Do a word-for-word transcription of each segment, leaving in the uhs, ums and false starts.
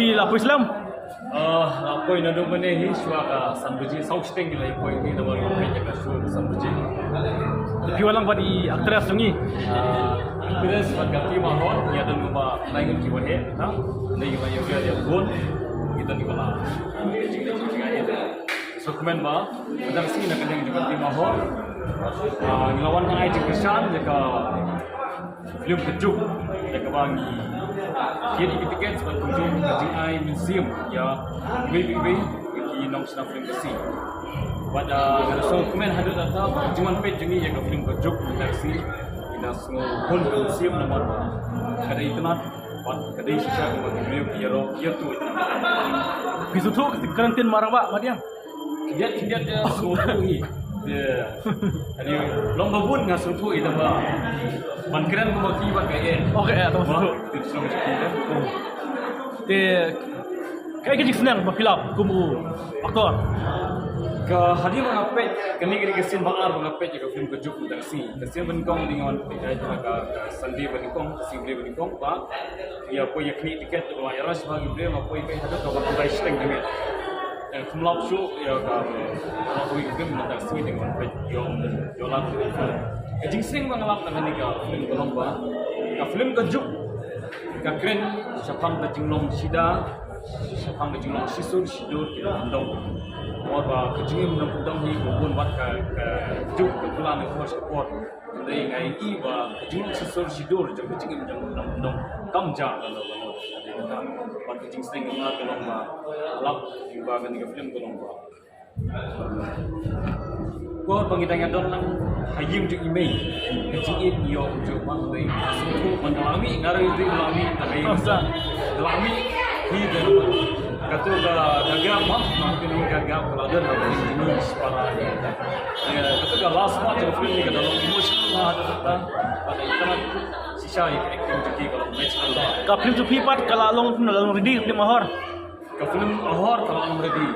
Phi la poi slem? Ah, la poi naduh mynne hi shuwa ka san baje, saw shiteng la poi hi, namar ngi peit ïa ka show ka san baje. Phi wan lang bad i actress jong ngi. Ah, actress bad ka team Ahor, ïa don kumba nine ngut kiba heh, ha? Ngi ba ïa ka ïa bun, ngi don kiba la. Sngewkmen ba, mynta ka sngi na ka liang jong ka team Ahor. Ah, ngi la wan ai jingkyrshan ïa ka film Ka Juk, ïa kaba ngi kit ïa ki tickets bad kumjuh ka jingai mynsiem ïa kiwei kiwei ki nongshna film Khasi. Bad, ah, nga sngewkmen haduh katta ba ka jingwan peit jong ngi ïa ka film Ka Juk mynta ka sngi, ngi da sngew hun ka mynsiem namar ba ka dei itynnad bad ka dei shisha kaba ki briew ki ïaroh ïathuh. Phi sngewthuh ka kren ktien Marawa, Madiang? Khyndiat khyndiat te sngewthuh hi. Te, ani, long ba bun nga sngewthuh hi, tang ba ban kren kumba ki bad ka eh. Okay, eh, tang ba sngewthuh. Te sngewthuh hi, eh. Te kaei ka jingsneng ba phi lap kum u actor? Ka hadien ba nga peit kane, kane ka sien ba ar ba nga peit ïa ka film Ka Juk mynta ka sngi. Ka sien ba nyngkong dei nga wan peit ïa ka, ka Sunday ba nyngkong, ka Sunday ba nyngkong ba ïa poi ïa khmih tiket ba ïa rush ba ki briew, nga poi peit haduh kaba khyndai shiteng ka miet. Ïa, kum lap shuh ïa ka, ka wei ka film mynta ka sngi dei nga wan peit ïoh, ïoh lap ïa ka film. Ka jingsneng ba nga lap na kane ka film ka long ba ka film Ka Juk ka kren shaphang ka jinglong shida, shaphang ka jinglong shisur shidur ki nongkyndong. Namar ba ka jingim nongkyndong hi ka bun wat ka, ka juk ka pla na ka por sha ka por. Hynrei nga ïohi ba ka jinglong shisur shidur jong ka jingim jong u nongkyndong kam jah lano lano. Bad ka jingsneng ka long ba lap ba kane ka film ka long ba Ko ba ngi dang ïa don lang ha ïing jong i mei. Ka jingïeit ngi ïoh jong u ban dei. Sngewthuh ban da la mih, nga ruh ïa u dei la mih, ta ka ïing. Da la mih hi da. Katu ka, ka gap ma, ma ka ka gap ka la don ha ka ïing jong i para. Ïa, katu ka last part jong ka film ni ka da long emotional ha da ta. Pada internet shisha ïa ka acting jong ki ka long match. Ka film jong phi pat ka la long, la long ready ka film Ahor. Ka film Ahor ka la long ready.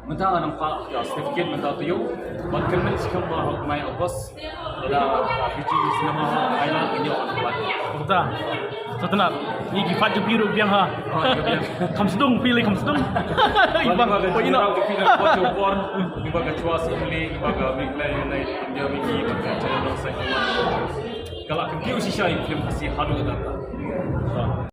Mynta nga nang phah ka certificate mynta to ïoh. Ban kynmaw shi kham ba ha u bnai August. Lada ka Fiji Cinema Hall Thailand ngi ïoh ban buat. Mynta. Sngewtynnat. Ngi ki fan jong phi ruh biang ha. Oh, ïa biang. Kham sdung phi lei kham sdung. Ban ba ka jingïarap ka phi na ka por jong por. Ngi ba ka Chwa Assembly, ngi ba ka Meghalaya Unite India Wiki, ba ka Channel Dong Sai. Ka la kyntiew shisha ïa ka film Khasi haduh katta.